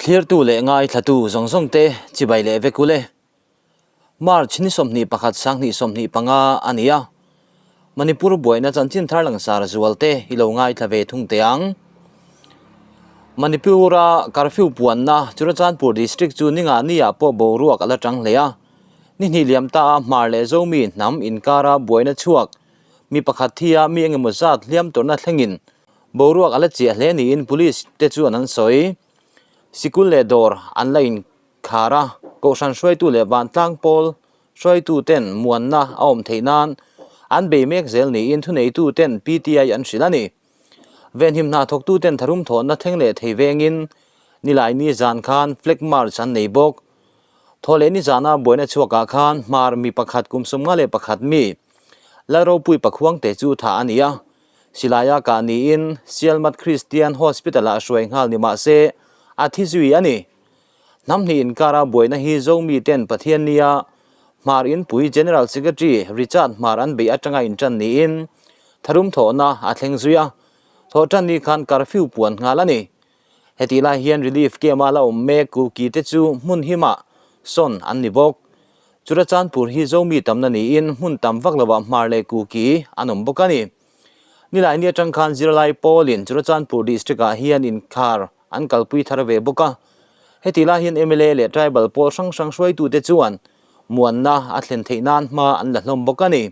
Thlirtu leh ngaithlatu zawng zawng te chibai leh vek ule. March ni 21 2025 a ni a. Manipur buaina chanchin thar langsar zual te i lo ngaithla ve thung teh ang. Manipur-a curfew puanna Churachandpur district chu ninga niah pawh boruak a la tang hle a. Ni hnih liam ta a Hmar leh Zomi hnam inkara buaina chhuak mi pakhat thi a mi engemaw zat hliam tawrhna thlengin Boruak a la chiah hle niin Police te chuan an sawi. Sikul leh dawr an la inkhar a, Kohhran hruaitu leh vantlang pawl hruaitu ten muanna a awm theih nan an bei mek zel niin thuneitu ten PTI an hrilh a ni. Venhim hna thawktu ten tharum thawhna thleng leh thei vengin Nilaini zan khan Flag March an nei bawk. Thawhleh nizana buaina chhuakah khan Hmar mi pakhat kum 51 mi Lalropui Pakhuangte chu thah a ni a, Silaia kah niin Sialmat Christian Hospital-ah hruai nghal ni mah se a thi zui a ni. Hnam hnih inkara buaina hi Zomi ten Pathian nia Hmar Inpui General Secretary Richard Hmar an beih atanga intan niin tharum thawhna a thleng zui a, thawhtan ni khan curfew puan nghal a ni. Hetih lai hian relief camp-a la awm mek Kuki te chu hmun himah sawn an ni bawk. Churachandpur hi Zomi tamna niin hmun tam vak lovah Hmar leh Kuki an awm bawk a ni. Nilaini atang khan zirlai pawlin Churachandpur district-ah hian inkhar an kalpui thar ve bawk a. Hetih lai hian mla leh tribal pawl hrang hrang hruaitute chuan muanna a thlen theih nan hma an la hlawm bawk a ni.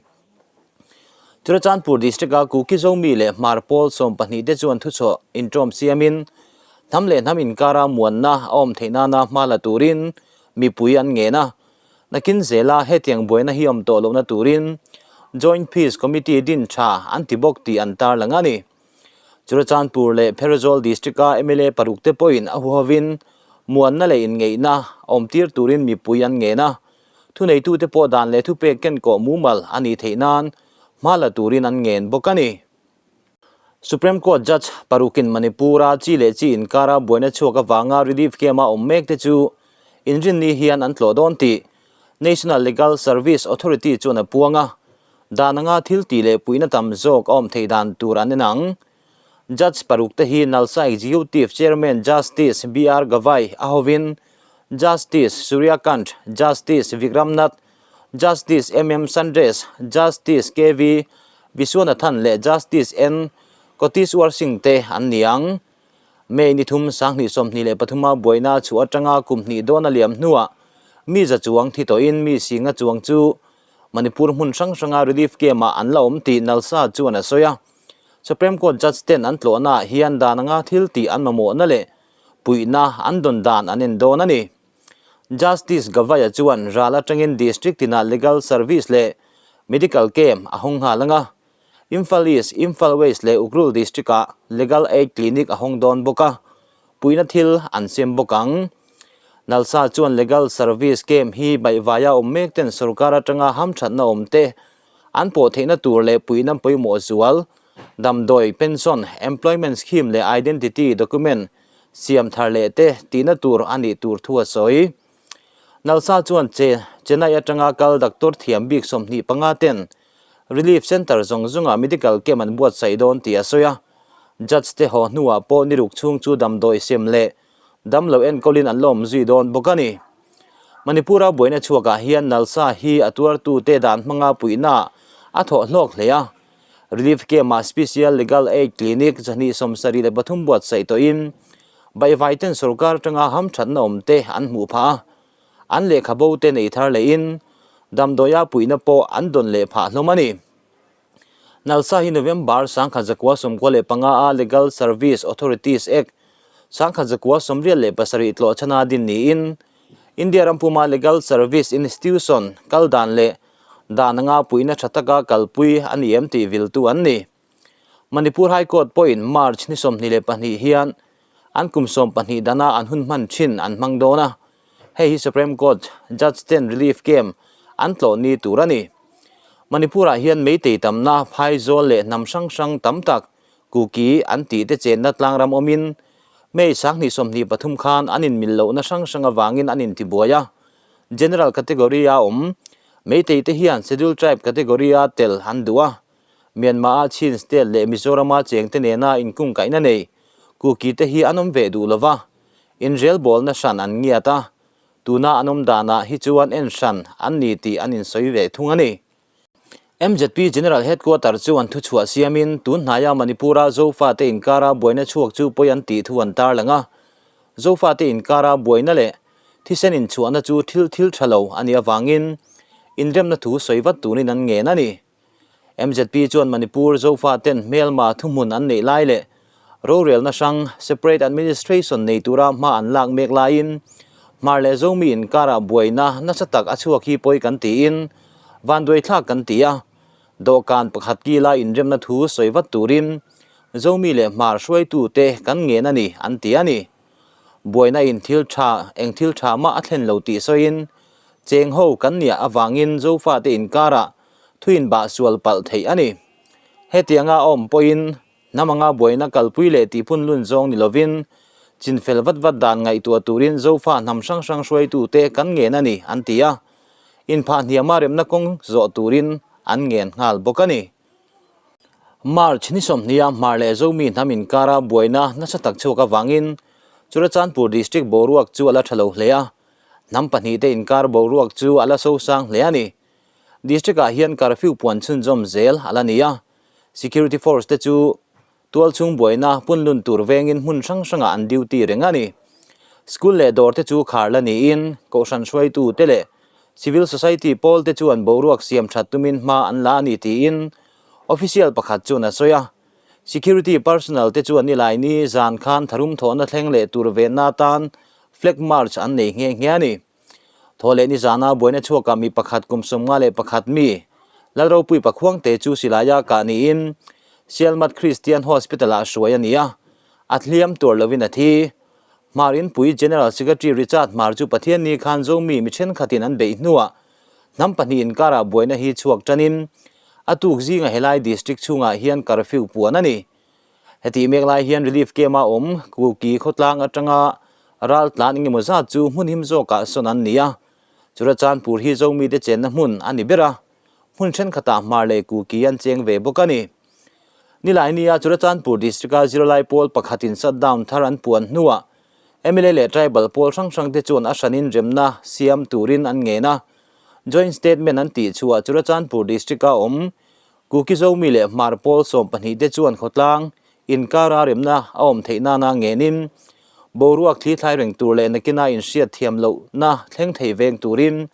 Churachandpur district-a Kuki Zomi leh Hmar pawl 12 te chuan thuchhuah inṭawm siamin hnam leh hnam inkara muanna a awm theih nana hma la turin mipui an ngen a. Nakin zela hetiang buaina hi awm tawh lohna turin Joint Peace Committee din tha an ti bawk tih an tarlang a ni. Churachandpur leh Pherzawl district-a mla paruk te pawhin a huhovin muanna leh inngeihna awm tir turin mipui an ngen a. Thuneitute pawh dan leh thupek kenkawh mumal a nih theih nan hma la turin an ngen bawk a ni. Supreme Court Judge parukin Manipur-a chi leh chi inkara buaina chhuak avanga relief camp-a awm mek te chu inrinni hian an tlawh dawn tih National Legal Service Authority chuan a puang a, dan anga thil tih leh puihna tam zawk a awm theih dan tur an en ang. Judge paruk te hi Nalsa Executive Chairman Justice BR Gavai a hovin Justice Surya Kant, Justice Vikram Nath, Justice MM Sandres, Justice KV Viswanathan leh Justice N Kotiswar Singh te an ni ang. May ni thum 2023 a buaina chhuah atanga kum hnih dawn a liam hnuah mi za chuang thi tawhin mi singa chuang chu Manipur hmun hrang hranga relief camp-ah an la awm tih Nalsa chuan a sawi a. Supreme Court judge ten an tlawhnaah hian dan anga thil tih an mamawhna leh puihna an dawn dan an en dawn a ni. Justice Gavai-a chuan ral atangin district tinah legal service leh medical camp a hawng nghal ang a. Imphal East, Imphal West leh Ukhrul district-ah legal aid clinic a hawng dawn bawk a, puihna thil an sem bawk ang. Nalsa chuan legal service camp hi baihvaia awm mek ten sorkar atanga hamthatna awm te an pawh theihna tur leh puihna pawimawh zual, damdawi, pension, employment scheme leh identity document siam thar leh te tihna tur a nih tur thu a sawi. Nalsa chuan che Chennai atanga kal doctor thiam bik 25 ten Relief Centre zawng zawngah medical camp an buatsaih dawn tih a sawi a. Judge te haw hnuah pawh ni ruk chhung chu damdawi sem leh damlo enkawlin an la awm zui dawn bawk a ni. Manipur-a buaina chhuakah hian Nalsa hi a tuartute dan hmanga puihna a thawh hlawk hle a. Relief Camp-ah Special Legal Aid Clinic 273 buatsaih tawhin baihvaiten sorkar atanga hamthatna awmte an hmuh phah a. An lehkhabote nei thar lehin damdawia puihna pawh an dawn leh phah hlawm a ni. Nalsa hi November 1995 a Legal Service Authorities Act 1987 tlawh chhana din niin India ram puma Legal Service Institution kal dan leh dan anga puihna tha taka kalpui a ni em tih viltu an ni. Manipur High Court pawhin March ni 22 hian an kum 12 dana an hun hman thin an hmang dawn a, hei hi Supreme Court Judge ten relief camp an tlawh ni tur a ni. Manipur-ah hian meitei tamna, phaizawl leh hnam hrang hrang tam tak Kuki an tih te chenna tlangram awmin May 2023 khan an inmil lohna hrang hrang avangin an intibuai a, General category-a awm meitei te hian Scheduled Tribe category-a tel an duh a, Myanmar-a Chin State leh Mizoram-a chengte nena inkungkaihna nei Kuki te hi an awm ve duh lo va. Inrelbawlna hran an ngiat a, tuna an awm danah hi chuan en hran an ni tih an insawi ve thung a ni. MZP General Headquarter chuan thuchhuah siamin tun hnaia Manipur-a Zofate inkara buaina chhuak chu pawi an tih thu an tarlang a. Zofate inkara buaina leh thisen inchhuahna chu thil thil tha lo a nih avangin inremna thu sawi vat turin an ngen a ni. MZP chuan Manipur Zofaten hmelma thuhmun an neih lai leh rorelna hrang separate administration nei tura hma an lak mek laiin Hmar leh Zomi inkarah buaina nasa tak a chhuak hi pawi kan tiin Vanduaithlak kan ti a, dawhkan pakhat kila inremna thu sawi vat turin Zomi leh Hmar hruaitute kan ngen a ni, an ti a ni. Buaina in thil tha, eng thil tha mah a thlen lo tih sawiin, cheng ho kan nia avangin Zofate inkarah thuin bah sual palh theih a ni. Hetianga a awm pawhin Hnam anga buaina kalpui leh tihphun lun zawng ni lovin, chinfel vat vat dan ngaihtuah turin Zofa hnam hrang hrang hruaitute kan ngen a ni, an ti a. Inphah hniama remna kawng zawh turin an ngen nghal bawk a ni. March ni sawmhnia Hmar leh Zomi hnam inkara buaina nasa tak chhuak avangin Churachandpur District boruak chu a la tha lo hle a, hnam pahnihte inkar boruak chu a la sosang hle a ni. District-ah hian curfew puan chhunzawm zel a la ni a, Security force te chu tualchhung buaina punlun tur vengin hmun hrang hrangah an duty reng a ni. School leh dawr te chu khar la niin Kohhran hruaitu te leh Civil Society pawl te chuan boruak siam that tumin hma an la a ni tiin official pakhat chuan a sawi a. Security personnel te chuan nilaini zan khan tharum thawhna thleng leh tur venna atan flag march an nei nghe nghe a ni. Thaw leh nizana buaina chhuakah mi pakhat kum 51 mi Lalropui Pakhuangte chu silaia kah niin Sialmat Christian Hospital-ah hruai a ni a, a hliam tuar lovin a thi. Hmar Inpui General Secretary Richard Hmar chu Pathianni khan Zomi mi thenkhatin an beih hnuah hnam pahnih inkarah buaina hi chhuak tanin a tuk zinga helai district chhungah hian curfew puan a ni. Hetih mek lai hian relief camp-a awm Kuki khawtlang atanga ral tlan engemaw zat chu hmun him zawkah sawn an ni a. Churachandpur hi Zomite chenna hmun a ni ber a, hmun thenkhatah Hmar leh Kuki an cheng ve bawk a ni. Nilaini-a Churachandpur district-a zirlai pawl pakhatin shutdown thar an puan hnuah mla leh tribal pawl hrang hrangte chuan a hranin remna siam turin an ngen a. Joint statement an tih chhuah Churachandpur district-a awm Kuki Zomi leh Hmar pawl 12 te chuan khawtlang inkara remna a awm theih nana ngenin boruak thli thlai reng tur leh nakina inhriat thiam lohna thleng thei veng turin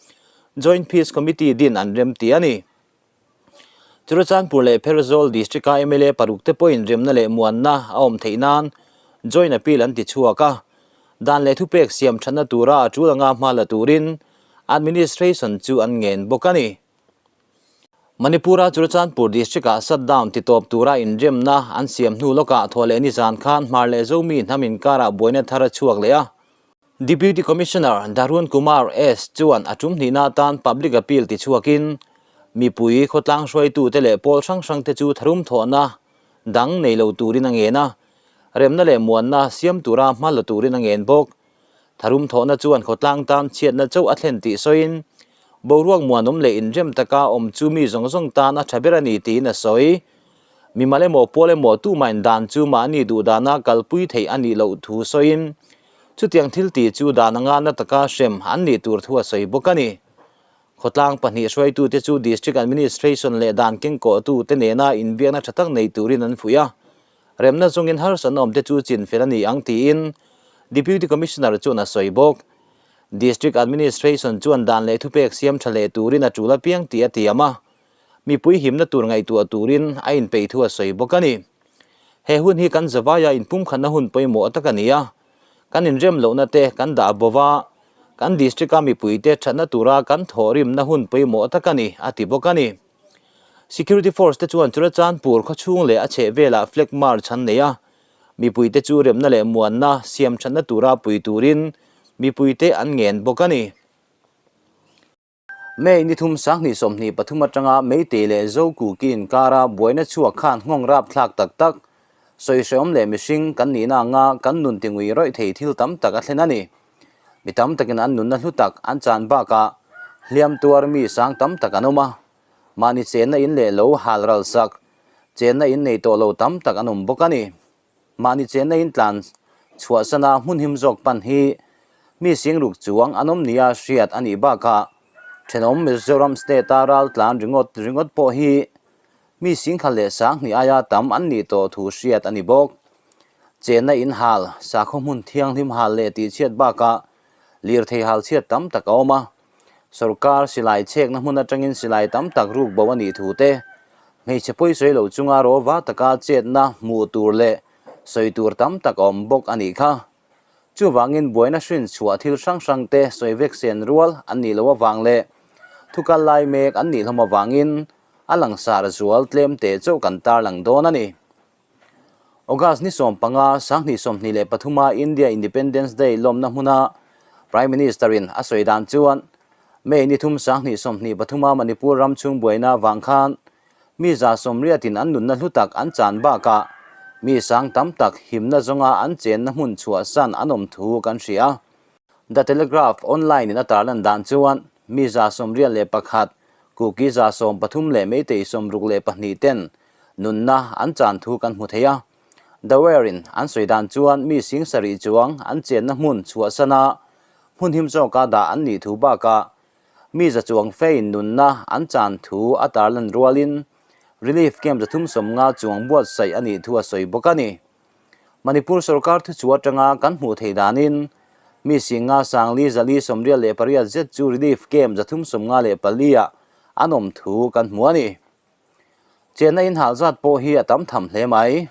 Joint Peace Committee din an rem ti a ni. Churachandpur leh Pherzawl District-a mla paruk te pawhin remna leh muanna a awm theih nan Joint Appeal an ti chhuak a, dan leh thupek siam thatna tura a tul anga hma la turin Administration chu an ngen bawk a ni. Manipur-a Churachandpur district-ah shutdown ti tawp tura inremna an siam hnu lawkah thawh leh nizan khan Hmar leh Zomi hnam inkarah buaina thar a chhuak leh a. Deputy Commissioner Dharun Kumar S chuan a tum hnihna atan public appeal ti chhuakin mipui khawtlang hruaitute leh pawl hrang hrangte chu tharum thawhna dang nei lo turin a ngen a, remna leh muanna siam tura hma la turin a ngen bawk. Tharum thawhna chuan khawtlang tan chhiatna chauh a thlen tih sawiin, boruak muanawm leh inrem taka awm chu mi zawng zawng tan a tha ber a ni tiin a sawi. Mimal emaw pawl emaw tumahin dan chu mahni duhdana kalpui theih a nih loh thu sawiin, chutiang thil tih chu dan anga na taka hrem an nih tur thu a sawi bawk a ni. Khawtlang pahnih hruaitute chu District Administration leh dan kengkawhtute nena inbiakna tha tak nei turin an fuih a. Remna zawngin harsatna awmte chu chinfel a ni ang tiin Deputy Commissioner chuan a sawi bawk. District Administration chuan dan leh thupek siam tha leh turin a tul apiang tih a tiam a, mipui himna tur ngaihtuah turin a inpeih thu a sawi bawk a ni. He hun hi kan zavaia inpumkhatna hun pawimawh tak a ni a, kan inrem lohna te kan dah bo va, kan district-a mipuite thatna tura kan thawhrimna hun pawimawh tak a ni, a ti bawk a ni. Security force te chuan Churachandpur khawchhung leh a chhehvelah flag march an nei a, mipuite chu remna leh muanna siam thatna tura pui turin mipuite an ngen bawk a ni. May ni thum 2023 atanga Meitei leh Zokuki inkara buaina chhuak khan nghawng rapthlak tak tak, sawihrehawm leh mihring kan nihna anga kan nun tingui rawih thei thil tam tak a thlen a ni. Mi tam takin an nunna hlu tak an chan bakah hliam tuar mi sang tam tak an awm a, mahni chenna in leh lo hal ral sak, chenna in nei tawh lo tam tak an awm bawk a ni. Mahni chenna in tlan chhuahsana hmun him zawk pan hi mi singruk chuang an awm nia hriat a nih bakah thenawm Mizoram state-a raltlan ringawt ringawt pawh hi mi singkhat leh sanghnih aia tam an nih tawh thu hriat a ni bawk. Chenna in hal, sakhaw hmun thianghlim hal leh tihchhiat bakah lirthei hal chhiat tam tak a awm a. Sorkar silai chhekna hmun atangin silai tam tak ruk bo a nih thu te, hmeichhe pawi sawi lo chunga rawva taka chetna hmuh tur leh sawi tur tam tak a awm bawk a nih kha. Chuvangin buaina hrin chhuah thil hrang hrang te sawi vek sen rual an nih loh avang leh thu kal lai mek an nih hlawm avangin a langsar zual tlem teh chauh kan tarlang dawn a ni. August ni 15, 2023 a India Independence Day lawmna hmuna Prime Minister in a sawi dan chuan May ni 3, 2023 a Manipur ram chhung buaina avang khan mi 180 in an nunna hlu tak an chan bakah mi sang tam tak himna zawnga an chenna hmun chhuahsan an awm thu kan hria. The Telegraph online in a tarlan dan chuan mi 181, Kuki 130 leh Meitei 62 ten nunna an chan thu kan hmu thei a. The Wire in an sawi dan chuan mi 7000 chuang an chenna hmun chhuahsana hmun him zawka dah an nih thu bakah mi za chuang fein nunna an chan thu a tarlan rualin relief camp 350 chuang buatsaih a nih thu a sawi bawk a ni. Manipur sorkar thu chu atanga kan hmuh theih danin mi 5 4 4 48 zet chu relief camp 354 ah an awm thu kan hmu a ni. Chenna in hal zat pawh hi a tam tham hle mai.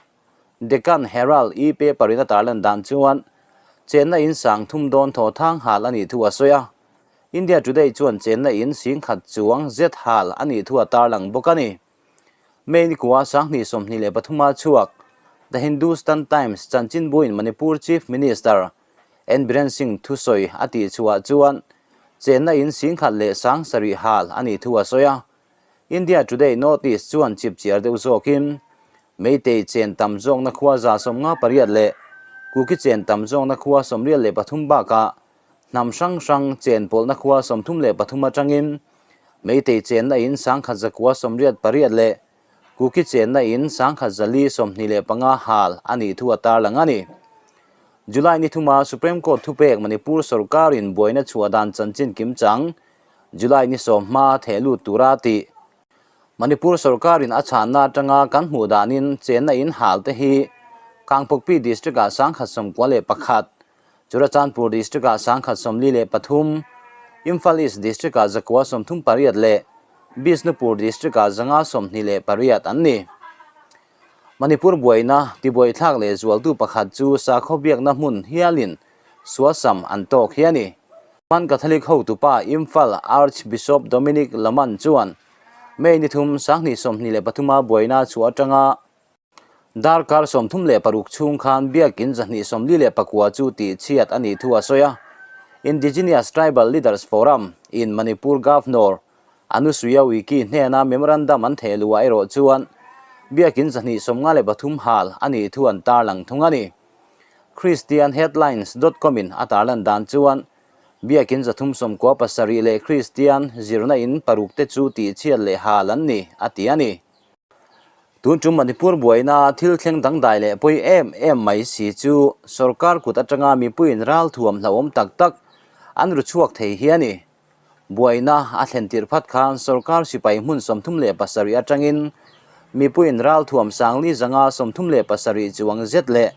Deccan Herald e-paper in a tarlan dan chuan chenna in 3000 dawn thaw thang hal a nih thu a sawi a. India Today chuan chenna in 10,000 chuang zet hal a nih thu a tarlang bawk a ni. May ni kua 2023 a chhuak The Hindustan Times chanchinbuin Manipur Chief Minister N Biren Singh thusawi a tih chhuah chuan chenna in 10,000 leh 7,000 hal a nih thu a sawi a. India Today North East chuan chipchiar deuh zawkin Meitei chen tam zawkna khua 158 leh Kuki chen tam zawkna khua 23 bakah hnam hrang hrang chen pawlhna khua 33 atangin Meitei chenna in 1,988 leh Kuki chenna in 1,425 hal a nih thu a tarlang a ni. July ni thuma Supreme Court thupek Manipur sorkarin buaina chhuah dan chanchin kim chang July ni 10 hma theh lut tura tih Manipur sorkarin a chhanna atanga kan hmuh danin chenna in hal te hi Kangpokpi district ah 191, Churachandpur district ah 143, Imphal East district ah 138 leh Bishnupur district ah 128 an ni. Manipur buaina tibuaithlak leh zualtu pakhat chu sakhaw biakna hmun hialin suasam an tawk hi a ni. Roman Catholic hotupa Imphal Archbishop Dominic Laman chuan May ni 3, 2023 a buaina chhuah atanga darkar 36 chhung khan biakin 249 chu tihchhiat a nih thu a sawi a. Indigenous Tribal Leaders Forum in Manipur Governor Anusuiya Uikey hnena memorandum an theh luah erawh chuan biakin 253 hal a nih thu an tarlang thung a ni. Christianheadlines.com in a tarlan dan chuan biakin 397 leh Christian zirna in paruk te chu tihchhiat leh hal an ni a ti a ni. Tun tum Manipur buaina thil thleng dangdai leh pawi em em mai si chu sorkar kut atanga mipuiin ral thuam hlauhawm tak tak an ru chhuak thei hi a ni. Buaina a thlen tirh phat khan sorkar sipai hmun 37 atangin mipuiin ral thuam 4,537 chuang zet leh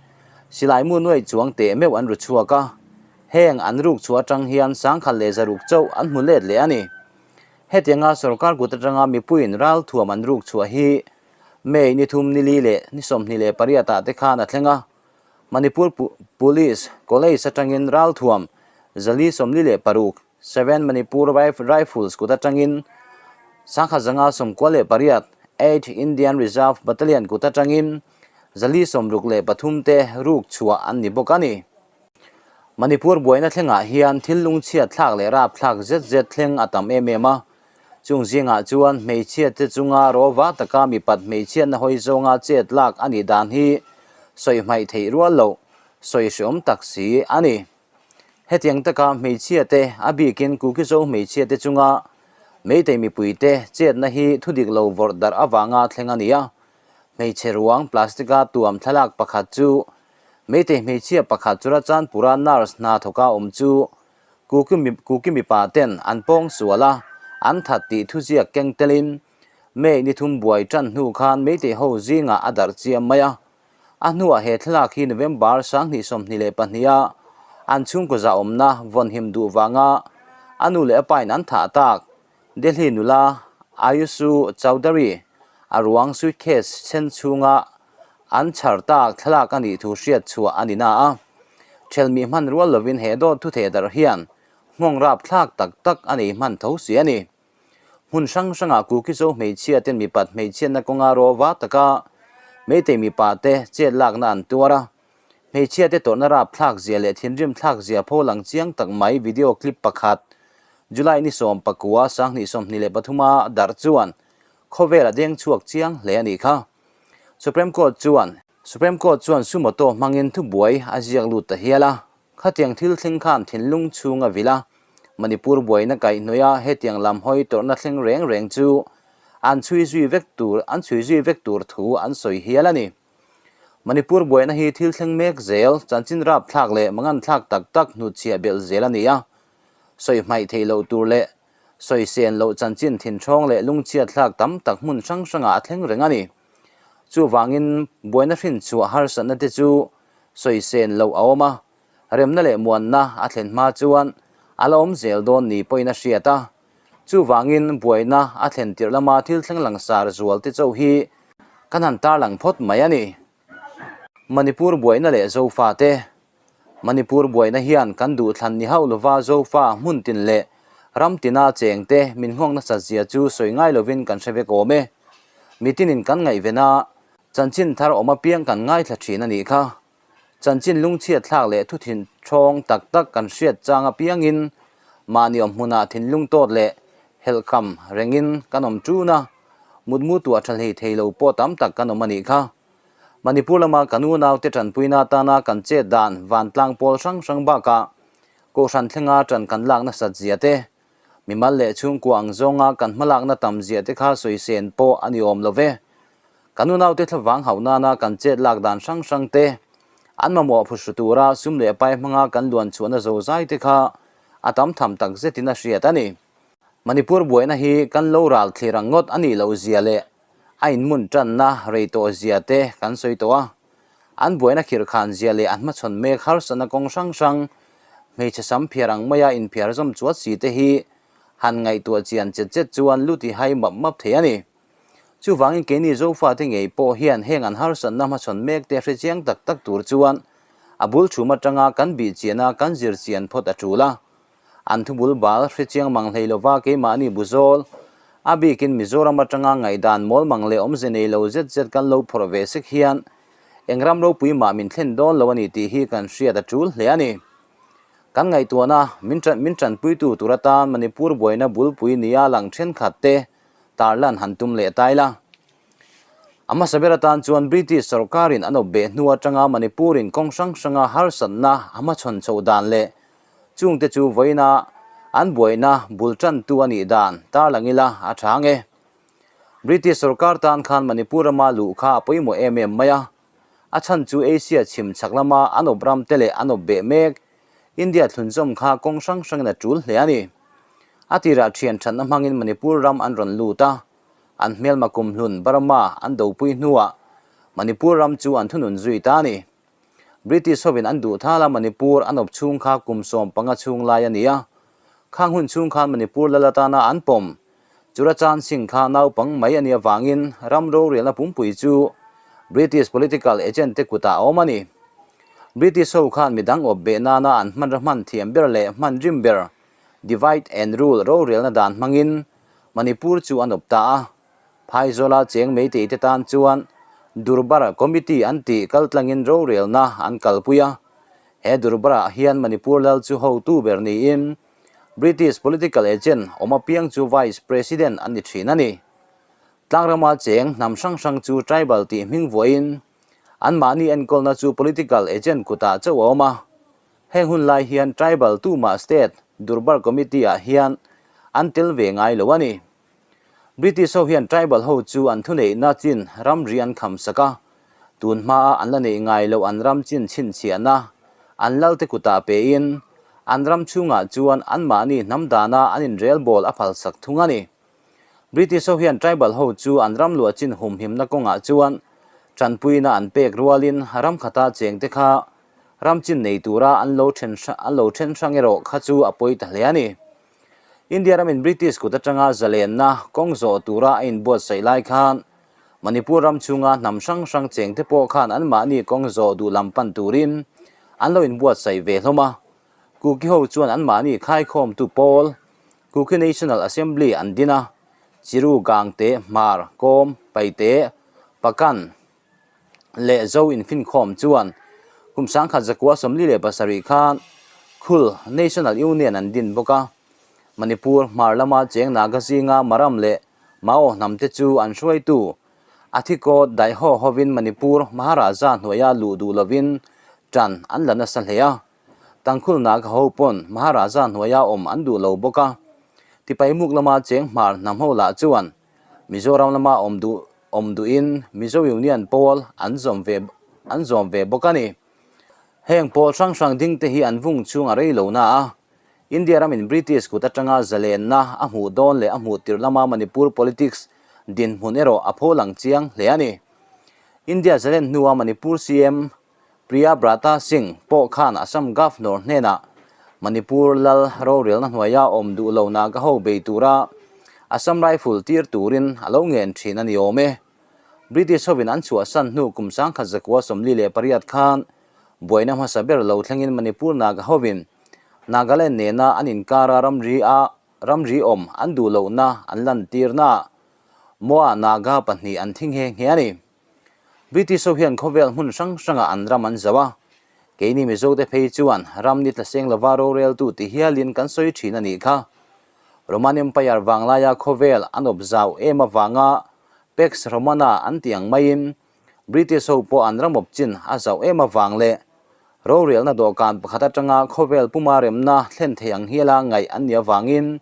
silai mu nuai chuang teh meuh an ru chhuak a. Heng an ruk chhuah atang hian 1,600 chauh an hmu let leh a ni. Hetianga sorkar kut atanga mipuiin ral thuam an ruk chhuah hi May ni 3 ni 4 leh ni 28 ah te khan a thleng a. Manipur Police College atangin ral thuam 446, 7 Manipur Rifles kut atangin 1,198, 8 Indian Reserve Battalion kut atangin 463 te ruk chhuah an ni bawk a ni. Manipur buaina thlengah hian thil lungchhiat thlak leh rap thlak zet zet thleng a tam em em a. Chung zingah chuan hmeichhiat te chunga rawva taka mipat hmeichhiatna hawi zawnga chet lak a nih dan hi sawi hmaih theih rual loh, sawi hreawm tak si a ni. Hetiang taka hmeichhia te a bikin Kuki-Zo hmeichhia te chunga Meitei mipui te chetna hi thudik lo vawrh darh avanga thleng a ni a. Hmeichhe ruang plastic-a tuam thlalak pakhat chu. Meitei hmeichhia pakhat Churachandpura nurse hna thawka awm chu Kuki mipa ten an pawng sual a, an that tih thuziak keng telin May ni thum buai tan hnu khan Meitei ho zingah a darh chiam mai a. A hnuah he thlalak hi November 2022 a an chhungkaw zahawmna vawnhim duh vanga a nu leh a pain an thah tak Delhi nula Ayusu Chaudhary a ruang suitcase sen chhunga an chhar tak thlalak a nih thu hriat chhuah a ni na a. Thelmi hman rual lovin he dawt thutheh darh hian nghawng rap thlak tak tak a nei hman tho si a ni. Hmun hrang hrangah Kukizo hmeichhia ten mipat hmeichhiatna kawnga rawva taka Meitei mipa te chet lakna an tuar a. Hmeichhia te tawrhna rap thlak zia leh thinrim thlak zia pho lang chiang tak mai video clip pakhat July ni 19 2023 a darh chuan khawvel a deng chhuak chiang hle a nih kha. Supreme Court chuan Supreme Court chuan sumoto hmangin thubuai a ziak lut ta hial a. Khatiang thil thleng khan thinlung chhung a vil a, Manipur buaina kaihhnawih a hetiang lam hawi tawrhna thleng reng reng chu an chhui zui vek tur an chhui zui vek tur thu an sawi hial a ni. Manipur buaina hi thil thleng mek zel, chanchin rapthlak leh manganthlak tak tak hnutchhiah belh zel a ni a. Sawi hmaih theih loh tur leh sawi sen loh chanchin thinthawng leh lungchhiatthlak tam tak hmun hrang hrangah a thleng reng a ni. Chuvangin buaina hrinchhuah harsatna te chu sawi sen loh a awm a, remna leh muanna a thlen hma chuan a la awm zel dawn ni pawhin a hriat a. Chuvangin buaina a thlen tirh lama thil thleng langsar zual te chauh hi kan han tarlang phawt mai a ni. Manipur buaina leh Zofa te Manipur buaina hian kan duhthlan ni hauh lova Zofa hmun tin leh ram tina cheng te min nghawng nasat zia chu sawi ngai lovin kan hre vek awm e. Mitinin kan ngaihven a, chanchin thar awm apiang kan ngaithla thin a nih kha. Chanchin lungchhiat thlak leh thuthin thawng tak tak kan hriat chang apiangin mahni awm hmunah thinlung tawt leh helhkam rengin kan awm ṭun a, mutmu tuah ṭha hlei thei lo pawh tam tak kan awm a nih kha. Manipur lama kan unaute ṭanpuina atana kan chet dan vantlang pawl hrang hrang bakah Kohhran thlenga ṭan kan lak nasat zia te, mimal leh chhungkua ang zawnga kan hmalakna tam zia te kha sawi sen pawh a ni awm lo ve. Kan unaute thlavang hauh nana kan chet lak dan hrang hrang te, an mamawh phuhru tura sum leh pai hmanga kan luan chhuahna zozai te kha a tam tham tak zetin a hriat a ni. Manipur buaina hi kan lo ral thlir ang ngawt a nih loh zia leh a inhmun tanna rei tawh zia te kan sawi tawh a. An buaina khirhkhan zia leh an hmachhawn mek harsatna kawng hrang hrang, hmeichhe sam phiar ang maia inphiar zawm chuat si te hi han ngaihtuah chian chet chet chuan lu ti hai map map thei a ni. Chuvangin keini Zofate ngei pawh hian heng an harsatna hmachhawn mek te hre chiang tak tak tur chuan a bul chhum atanga kan bih chiana kan zir chian phawt a tul a. An thubul bal hre chiang mang hlei lova keimahni buzawl, a bikin Mizoram atanga ngaihdan mawl mang leh awmze nei lo zet zet kan lo phawrh ve sek hian eng ram ropui mah min thlen dawn lo a ni tih hi kan hriat a tul hle a ni. Kan ngaihtuahna min min tanpuitu tur atan Manipur buaina bulpui nia lang thenkhat te tarlan han tum leh ta ila. A hmasa ber atan chuan British sorkarin an awp beh hnu atanga Manipurin kawng hrang hranga harsatna a hmachhawn chhoh dan leh Chungte chu vawiina an buaina bul tantu a nih dan tarlang ila a tha ang e. British sorkar tan khan Manipur rama luh kha a pawimawh em em mai a. A chhan chu Asia chhim chhak lama an awp ram te leh an awp beh mek India thlunzawm kha kawng hrang hrangin a tul hle a ni. A tirah thian thatna hmangin Manipur ram an rawn lut a, an hmelma kumhlun Burma an dopui hnuah Manipur ram chu an thunun zui ta a ni. British hovin an duh thal a, Manipur an awp chhung kha kum 15 chhung lai a ni a. Khang hun chhung khan Manipur lal atana an pawm. Churachan Singh kha naupang mai a nih avangin ram rorelna pumpui chu British political agent te kutah a awm a ni. British ho khan midang awp beh nana an hmanra hman thiam ber leh hman rim ber divide and rule rorelna dan hmangin Manipur chu an awp ta a. Phaizawla cheng meitei te tan chuan Durbar Committee an tih kaltlangin rorelna an kalpui a. He Durbar-ah hian Manipur lal chu hotu ber niin British political agent awm apiang chu Vice President an ni thin a ni. Tlangrama cheng hnam hrang hrang chu tribal tih hming vuahin anmahni enkawlna chu political agent kutah chauh a awm a. Heng hun lai hian tribal tumah state Durbar Committee-ah hian an tel ve ngai lo a ni. British ho hian tribal ho chu an thuneihna chin ramri an kham sak a. Tun hmaa an la neih ngai loh an ram chin chhinchhiahna an lalte kutah pein an ram chhungah chuan anmahni hnam dana an inrelbawl a phalsak thung a ni. British ho hian tribal ho chu an ram luah chin humhimna kawngah chuan tanpuina an pek rualin ram khata chengte kha ram chin nei tura an lo then an lo then hrang erawh kha chu a pawi ta hle a ni. India ramin British kut atanga zalenna kawng zawh tura a inbuatsaih lai khan Manipur ram chhunga hnam hrang hrang chengte pawh khan anmahni kawng zawh duh lam pan turin an lo inbuatsaih ve hlawm a. Kuki ho chuan anmahni khaikhawmtu pawl Kuki National Assembly an din a, Chiru, Gangte, Hmar, Kawm, Paite, Pakan leh Zo infinkhawm chuan kum 1947 khan Khul National Union an din bawk a. Manipur hmar lama cheng Naga zinga Maram leh Mao hnamte chu an hruaitu Athiko Daiho hovin Manipur Maharaja hnuaia luh duh lovin tan an la nasa hle a. Tangkhul Naga ho pawn Maharaja hnuaia awm an duh lo bawk a. Tipaimuk lama cheng hmar hnam ho lah chuan Mizoram lama awm duh awm duhin Mizo Union pawl an zawm ve an zawm ve bawk a ni. Heng pawl hrang hrang ding te hi an vung chhung a rei lo na a, India ramin British kut atanga zalenna a hmuh dawn leh a hmuh tirh lama Manipur politics dinhmun erawh a pho lang chiang hle a ni. India zalen hnua Manipur CM Priya Brata Singh pawh khan Assam Governor hnenah Manipur lal rorelna hnuaia awm duh lo Naga ho bei tura Assam Rifle tir turin a lo ngen thin a ni awm e. British hovin an chhuahsan hnu kum 1948 khan buaina hmasa ber lo thlengin Manipur Naga hovin Nagaland nena an inkara ramri a ramri awm an duh lohna an lantirnaah Moa Naga pahnih an thi nghe nghe a ni. British ho hian khawvel hmun hrang hrangah an ram an zo a, keini Mizote phei chuan ram ni tla seng lova roreltu ti hialin kan sawi thin a nih kha. Roman Empire vanglaia khawvel an awp zau em avanga Pax Romana an tih ang maiin British ho pawh an ram awp chin a zauh em avang leh rorelna dawhkan pakhat atanga khawvel puma remna thlen thei ang hiala ngaih an nih avangin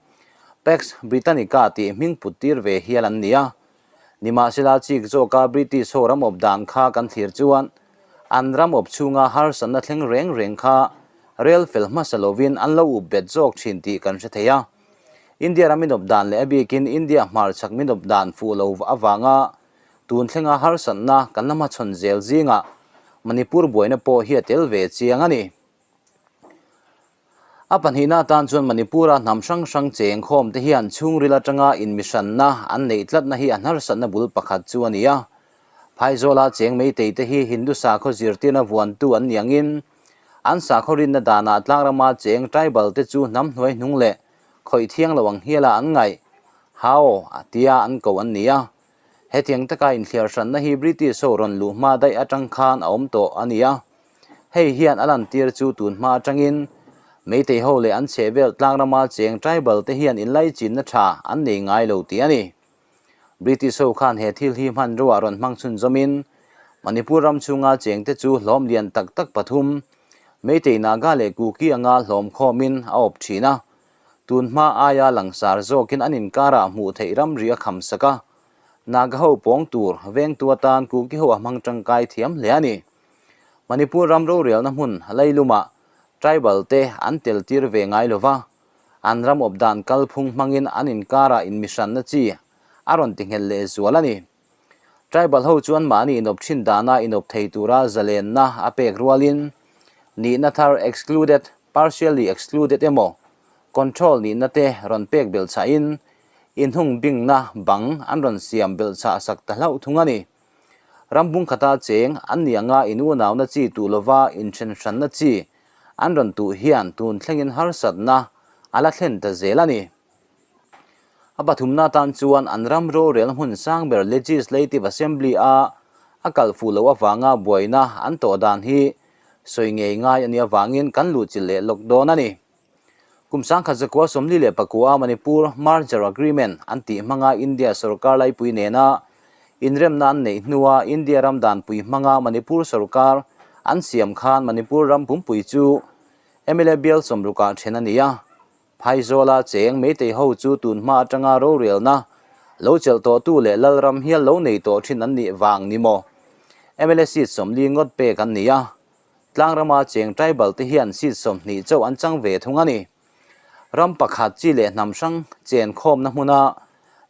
Pax Britannica tih hming put tir ve hial an ni a. Nimahsela chik zawka British ho ram awp dan kha kan thlir chuan an ram awp chhunga harsatna thleng reng reng kha rel fel hmasa lovin an lo up bet zawk thin tih kan hre thei a. India ram inawp dan leh a bikin India hmarchhak minawp dan fuh lo avanga tun thlenga harsatna kan la hmachhawn zel zingah Manipur buaina pawh hi a tel ve chiang a ni. A pahnihna atan chuan Manipur-a hnam hrang hrang cheng khawm te hian chhungril atanga inmihranna an neih tlatna hi a hnarhsatna bul pakhat chu a ni a. Phaizawla cheng Meitei te hi Hindu sakhaw zirtirna vuantu an ni angin an sakhaw rinna danah tlangrama cheng tribal te chu hnam hnuai hnung leh khawih thiang lo ang hiala an ngaih, Hao, tia an ko an ni a. Hetiang taka inthliar hranna hi British ho rawn luh hma daih atang khan a awm tawh a ni a. Hei hian a lantir chu tun hma atangin Meitei ho leh an chhehvel tlangrama cheng tribal te hian inlaichinna tha an nei ngai lo tih a ni. British ho khan he thil hi hmanrua rawn hmang chhunzawmin Manipur ram chhunga chengte chu hlawm lian tak tak pathum, Meitei Naga leh Kuki anga hlawm khawmin a awp thin a. Tun hma aia langsar zawkin an inkarah hmuh theih ramri a kham sak a. Naga ho pawng tur vengtu atan Kuki ho a hmang tangkai thiam hle a ni. Manipur ram rorelna hmun Lailumah tribal te an tel tir ve ngai lova, an ram awp dan kalphung hmangin an inkarah inmihranna chi a rawn ti nghelh leh zual a ni. Tribal ho chuan mahni inawp thin dana inawp thei tura zalenna a pek rualin nihna thar excluded, partially excluded emaw control nihna te rawn pek belhchhahin inhung bingna bang an rawn siam belhchhah sak ta hlauh thung a ni. Ram bung khata cheng an ni anga in unauna chi tuh lova inthen hranna chi an rawn tuh hian tun thlengin harsatna a la thlen ta zel a ni. A pathumna atan chuan an ram rorel hmun sang ber Legislative Assembly a a kal fuh loh avanga buaina an tawh dan hi sawi ngei ngai a nih avangin kan luhchilh leh lawk dawn a ni. Kum 1949 a Manipur Merger Agreement an tih hmanga India sorkar laipui nena inremna an neih hnua India ram danpui hmanga Manipur sorkar an siam khan Manipur ram pumpui chu mla bial sawmrukah then a ni a. Phaizawla cheng Meitei ho chu tun hma atanga rorelna lo chelh tawhtu leh Lalram hial lo nei tawh thin an nih vang ni maw? Mla seat 40 ngawt pek an ni a, tlangrama cheng tribal te hian seat 20 chauh an chang ve thung a ni. Ram pakhat chi leh hnam hrang chen khawmna hmuna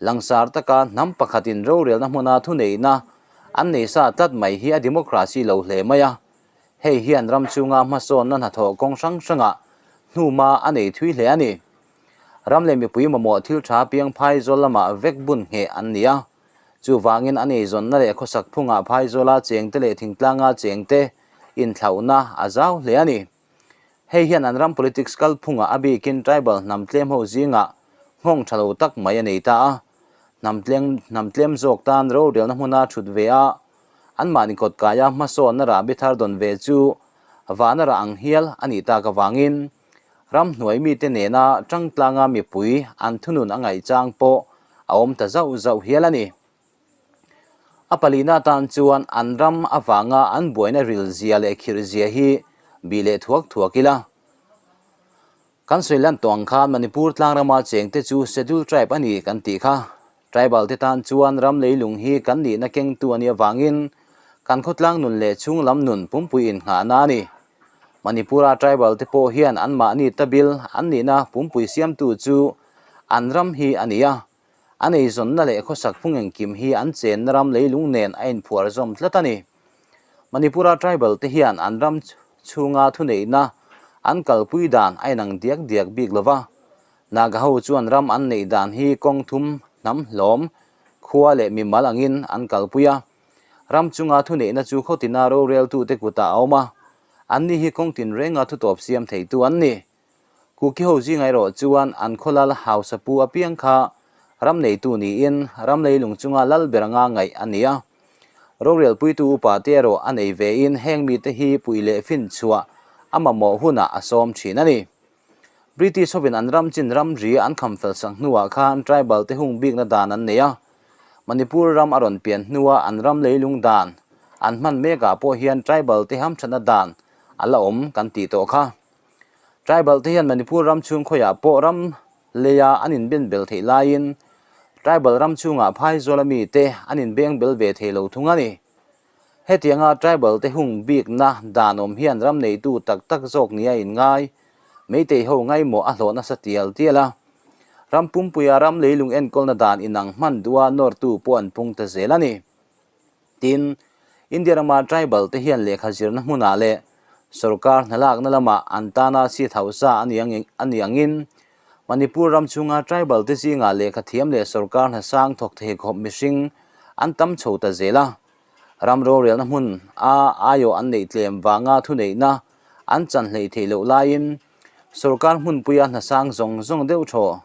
langsar taka hnam pakhatin rorelna hmuna thuneihna an nei sa tlat mai hi a democracy lo hle mai a. Hei hian ram chhunga hmasawnna hnathawh kawng hrang hrangah hnuma a nei thui hle a ni. Ram leh mipui mamawh thil tha piang phaizawl lamah vek bun ngheh an ni a. Chuvangin a neizawnna leh khawsak phungah phaizawla chengte leh thingtlanga chengte inthlauhna a zau hle a ni. Hei hian an ram politics kalphungah a bikin tribal hnam tlem ho zingah nghawng tha lo tak mai a nei ta a. Hnam tleng hnam tlem zawk tan rorelna hmuna thut ve a, anmahni kawtkaia hmasawnna rahbi thar dawn ve chu vana rah ang hial a nih tak avangin ramhnuai mite nena tangtlanga mipui an thunun a ngaihchang pawh a awm ta zauh zauh hial a ni. A palina atan chuan an ram avanga an buaina ril zia leh khirh zia hi bih leh thuak thuak ila. Kan sawi lan tawh ang khan Manipur tlangrama chengte chu Scheduled Tribe a ni kan tih kha. Tribal te tan chuan ram leilung hi kan nihna kengtu a nih avangin kan khawtlang nun leh chhunglam nun pumpui innghahna a ni. Manipura tribal te pawh hian anmahni tabil an nihna pumpui siamtu chu an ram hi a ni a. A neizawnna leh khawsak phung engkim hi an chenna ram leilung nen a inphuar zawm tlat a ni. Manipura tribal te hian an ram chhunga thuneihna an kalpui dan a inang diak diak bik lo va, Naga ho chuan ram an neih dan hi kawng thum hnam hlawm, khua leh mimal angin an kalpui a. Ram chunga thuneihna chu khawtina roreltute kutah a awm a, anni hi kawng tinrenga thutawp siam theitu an ni. Kuki ho zingah erawh chuan an khawlal hausa pu apiang kha ram neitu niin ram leilung chunga lal ber anga ngaih a ni a. Rorelpuitu upa te erawh a nei vein heng mite hi puih leh finchhuah a mamawh hunah a sawm thin a ni. British hovin an ram chin ramri an kham fel sak hnuah khan tribal te hung bikna dan an nei a. Manipur ram a rawn pian hnua an ram leilung dan an hman mekah pawh hian tribal te hamthatna dan a la awm kan tih tawh kha. Tribal te hian Manipur ram chhung khawiah pawh ram leia an inben bel theih laiin Tribal ram chhungah Phaizawla mite an inbeng bel ve thei lo thung a ni. Hetianga Tribal te hung bikna dan awm hian ram neitu tak tak zawk nia inngai Meitei ho ngaimawh a hlawh nasa tial tial a. Ram pumpuia ram leilung enkawlna dan inang hman duha nawrtu pawh an pung ta zel a ni. Tin, India rama tribal te hian lehkha zirna hmunah leh sorkar hnalakna lamah an tana seat hausa a ni angin Manipur ram chhunga tribal te zingah lehkha thiam leh sorkar hna sang thawk thei khawp mihring an tam chho ta zel a. Ram rorelna hmun a aiawh an neih tlem vanga thuneihna an chan hleih theih loh laiin sorkar hmunpuia hna sang zawng zawng deuh thaw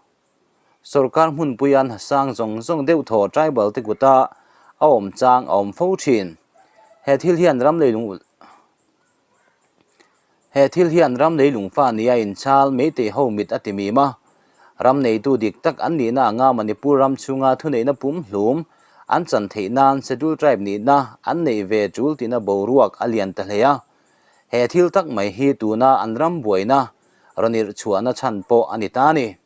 Sorkar hmunpuia hna sang zawng zawng deuh thaw tribal te kuta a awm chang a awm fo thin. He thil hian ram leilung He thil hian ram leilung fa nia inchhal Meitei ho mit a ti mim a. Ram neitu dik tak an nihna anga Manipur ram chhunga thuneihna pumhlum an chan theih nan Schedule Tribe nihna an neih ve tul tina boruak a lian ta hle a. He thil tak mai hi tuna an ram buaina rawn irh chhuahna chhan pawh a ni ta a ni.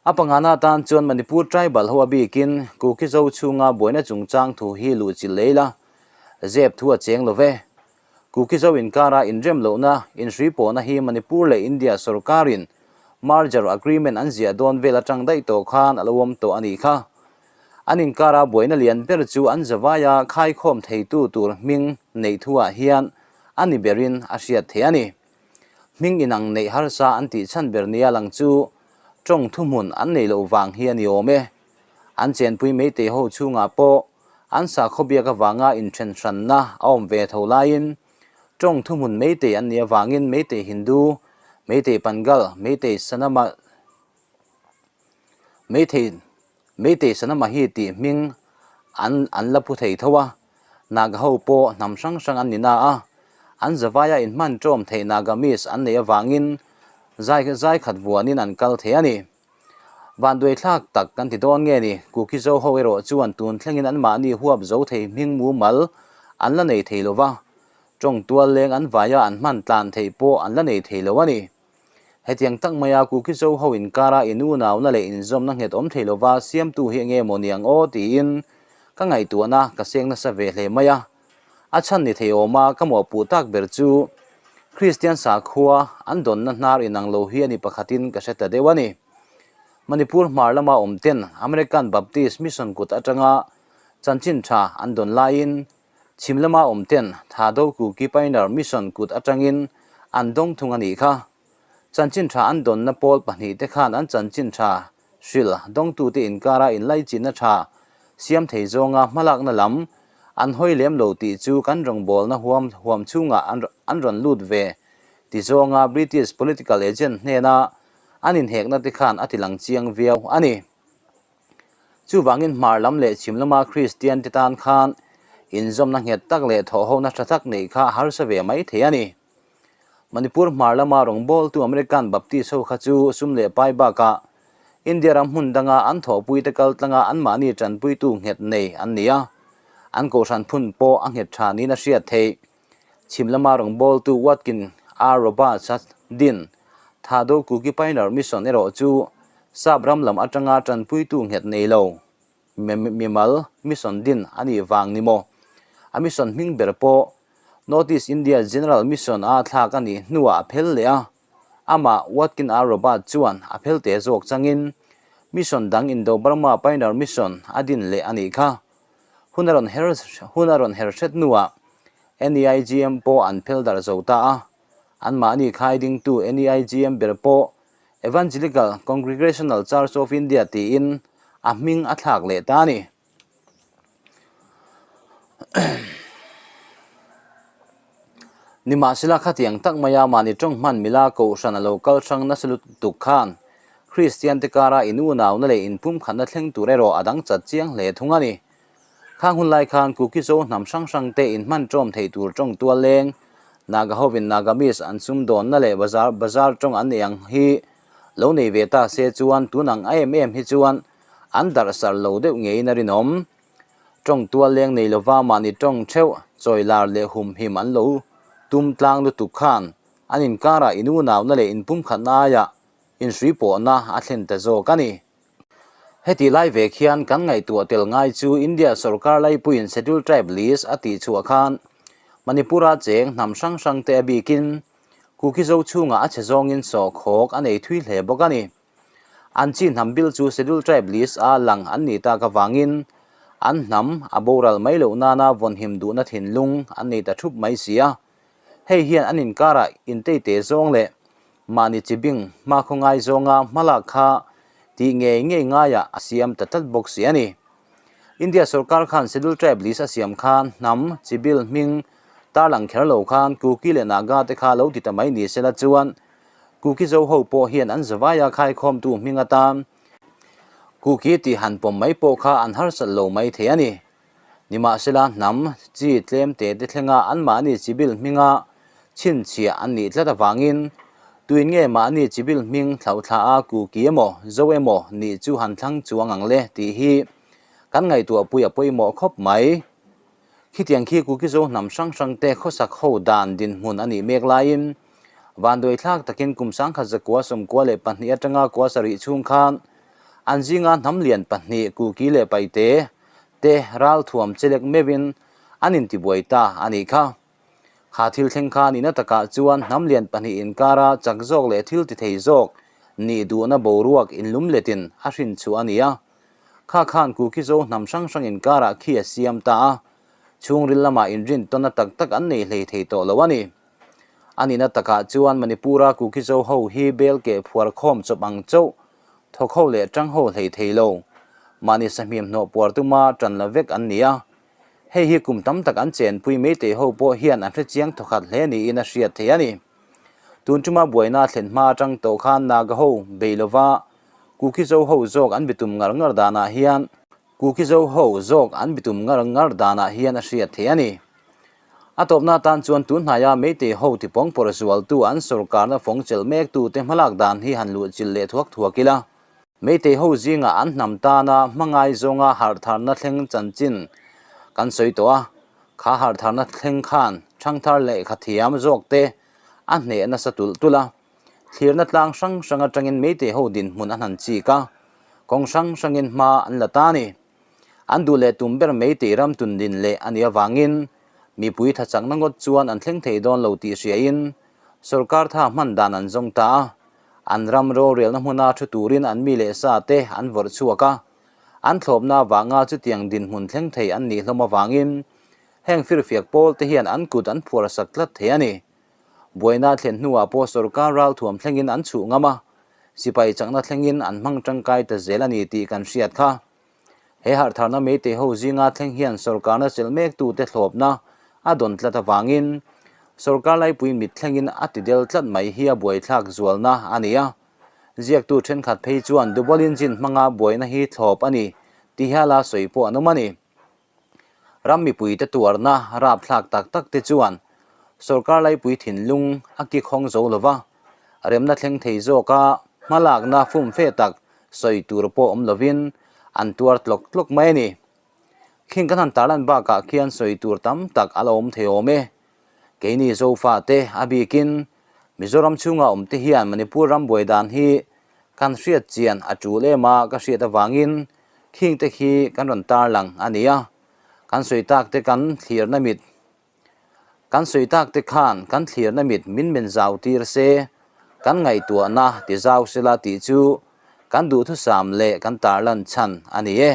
A pangana atan chuan Manipur tribal ho a bikin Kuki Zo chhunga buaina chungchang thu hi luhchilh lei la, zep thu a cheng lo ve. Kuki Zo inkara inrem lohna, inhrui pawhna hi Manipur leh India sorkarin merger agreement an ziah dawn vel atang daih tawh khan a lo awm tawh a nih kha. An inkara buaina lian ber chu an zavaia khaikhawm theitu tur hming neih thuah hian a ni berin a hriat theih a ni. Hming inang neih harsa an tih chhan ber nia lang chu tawng thuhmun an neih loh vang hi a ni awm e. An chenpui Meitei ho chhungah pawh an sakhaw biak avanga inthen hranna a awm ve tho laiin tawng thuhmun Meitei an nih avangin Meitei Hindu, Meitei Pangal, Meitei Sanama, Meitei Meitei Sanamahi tih hming an an la pu thei tho a, Naga ho pawh hnam hrang hrang an ni na a, an zavaia inhman ṭawm theih Nagamese an neih avangin zai zai khat vuanin an kal thei a ni. Vanduaithlak tak kan ti dawn nge ni, Kuki-Zo ho erawh chuan tun thlengin anmahni huap zo thei hming mumal an la nei thei lo va, ṭawng tual leng an vaia an hman tlan theih pawh an la nei thei lo a ni. Hetiang tak maia Kuki-Zo ho inkara inunauna leh inzawmna nghet awm thei lova siamtu hi enge maw niang aw tiin ka ngaihtuahna ka seng nasa ve hle mai a. A chhan ni thei awma ka mawhpuh tak ber chu Kristian sakhua an dawnna hnar inang lo hi a ni pakhatin ka hre ta deuh a ni. Manipur hmar lama awm ten American Baptist Mission kut atanga chanchin tha an dawn laiin chhim lama awm ten Thado Kuki Pioneer Mission kut atangin an dawng thung a nih kha. Chanchin tha an dawnna pawl pahnihte khan an chanchin tha hrilh dawngtute inkara inlaichinna tha siam thei zawnga hmalakna lam an hawi lem lo tih chu kan rawngbawlna huam huam chhungah an rawn lut ve ti zawnga British political agent hnena an inhekna te khan a tilang chiang viau a ni. Chuvangin hmar lam leh chhim lama Kristian te tan khan inzawmna nghet tak leh thawhhona tha tak neih kha harsa ve mai thei a ni. Manipur hmar lama rawngbawltu American Baptist ho kha chu sum leh pai bakah India ram hmun danga an thawhpuite kal tlanga anmahni tanpuitu nghet nei an ni a, an kohhran phun pawh a nghet tha niin a hriat theih. Chhim lama rawngbawltu Watkin R. Roberts-a din Thado Kuki Pioneer Mission erawh chu sap ram lam atanga tanpuitu nghet nei lo. Mimal mission din a nih vang ni maw? A mission hming ber pawh North East India General Mission a thlak a nih hnuah a phel leh a. Amah Watkin R. Robert chuan a phel te zawk changin mission dang Indo-Burma Pioneer Mission a din leh a nih kha. Hun a rawn her hun a rawn her hret hnuah NEIGM pawh an phel darh zo ta a. Anmahni khai dingtu NEIGM ber pawh Evangelical Congregational Church of India tiin a hming a thlak leh ta a ni. Nimahsela khatiang tak maia mahni tawng hman mila kohhran a lo kal hrang nasa lutuk khan Kristian te kara inunauna leh inpumkhatna thleng tur erawh a dang chat chiang hle thung a ni. Khang hun lai khan Kuki Zo hnam hrang hrang te inhman tawm thei tur tawng tual leng, Naga hovin Nagamese an sumdawnna leh bazar bazar tawng an nei ang hi lo nei ve ta se chuan tun ang em em hi chuan an darh sar lo deuh ngeiin a rinawm. Tawng tual leng nei lova mahni tawng theuh chawi lar leh humhim an lo tum tlang lutuk khan an inkarah inunauna leh inpumkhatna aiah inhrui pawhna a thlen ta zawk a ni. Heti lai ve khian kan ngaihtuah tel ngai chu India sorkar laipuiin Schedule Tribe List a tih chhuah khan Manipur-a cheng hnam hrang hrang te a bikin Kuki Zo chhungah a chhe zawngin sawhkhawk a nei thui hle bawk a ni. An chi hnam bil chu Schedule Tribe List a lang an nih tak avangin an hnam a boral mai loh nana vawnhim duhna thinlung an nei ta thup mai si a. Hei hian an inkarah inteite zawng leh Mahni chibing hmakhaw ngaizawnga hmalak kha tih ngei ngei ngaiah a siam ta tlat bawk si a ni. India sorkar khan Schedule Tribe list a siam khan hnam chibil hming tarlang kher lo khan Kuki leh Naga te kha lo ti ta mai ni sela chuan Kuki Zo ho pawh hian an zavaia khaikhawmtu hming atan Kuki tih han pawm mai pawh kha an harsat lo mai thei a ni. Nimahsela hnam chi tlem te te thlenga anmahni chibil hminga chhinchhiah an nih tlat avangin tuin nge mahni chibil hming thlauhthla a Kuki emaw Zo emaw nih chu han thlang chuang ang le tih hi kan ngaihtuahpui a pawimawh khawp mai. Khitiang khi Kuki Zo hnam hrang hrang te khawsak ho dan dinhmun a nih mek laiin vanduaithlak takin kum 1992 atanga kua sarih chhung khan an zinga hnam lian pahnih Kuki leh Paite te ralthuam chelek meuhin an intibuai ta a nih kha. Kha thil thleng kha nihna takah chuan hnam lian pahnih inkara chak zawk leh thil ti thei zawk nih duhna boruak inlum letin a hrin chhuah a ni a. Kha khan Kuki Zo hnam hrang hrang inkarah khi a siam ta a, chhungril lamah inrintawnna tak tak an nei hlei thei tawh lo a ni. A nihna takah chuan Manipur-a Kuki Zo ho hi bel keh phuar khawm chawp ang chauh Thawk ho leh tang ho hlei thei lo. Mahni sahmim hnawh puar tuma tan la vek an ni a. Hei hi kum tam tak an chenpui Meitei ho pawh hian an hrechiang thawkhat hle niin a hriat thei a ni. Tun tuma buaina thlen hma atang tawh khan Naga ho bei lova Kuki Zo ho zawk an bitum ngar ngar danah hian Kuki Zo ho zawk an bitum ngar ngar danah hian a hriat thei a ni. A tawpna atan chuan tun hnaia Meitei ho tipawng pawr zualtu an sorkarna fawng chelh mektute hmalak dan hi han luhchilh leh thuak thuak ila. Meitei ho zingah an hnam tana hmangai zawnga harhtharna thleng chanchin kan sawi tawh a, kha harhtharna thleng khan thangthar lehkha thiam zawkte a hneh nasa tulh tulh a. Thlirna tlang hrang hrang atangin Meitei ho dinhmun a hnan chik a, kawng hrang hrangin hma an la ta a ni. An duh leh tum ber Meitei ram tundin leh a nih avangin Mipui thachakna ngawt chuan an thleng thei dawn lo tih hriain sorkar tha hman dan an zawng ta a, an ram rorelna hmuna thu turin an mi leh sa te an vawrh chhuak a, an thlawpna avanga chutiang dinhmun thleng thei an nih hlawm avangin heng firfiak pawl te hian an kut an phuar sak tlat thei a ni. Buaina thlen hnuah pawh sorkar ralthuam thlengin an chhuh ngam a, sipai chakna thlengin an hmang tangkai ta zel a ni tih kan hriat kha. He harhtharna meitei ho zinga thleng hian sorkarna chelh mektute thlawpna a dawn tlat avangin sorkar laipui mit thlengin a ti del tlat mai hi a buaithlak zualna a ni a. Ziaktu thenkhat phei chuan double engine hmanga buaina hi thlawp a ni ti hiala sawi pawh an awm a ni. Ram mipuite tuarna rapthlak tak tak te chuan sorkar laipui thinlung a ki khawng zo lo va, remna thleng thei zawka hmalakna fumfe tak sawi tur pawh awm lovin an tuar tlawk tlawk mai a ni. Khing kan han tarlan bakah khian sawi tur tam tak a la awm thei awm e. Keini Zofate a bikin Mizoram chhunga awmte hian Manipur ram buai dan hi kan hriat chian a tul em a ka hriat avangin Khing te khi kan rawn tarlang a ni a, kan sawi tak te kan thlirna mit, kan sawi tak te khan kan thlirna mit min men zau tir se, kan ngaihtuahna ti zau sela tih chu kan duhthusam leh kan tarlan chhan a ni e.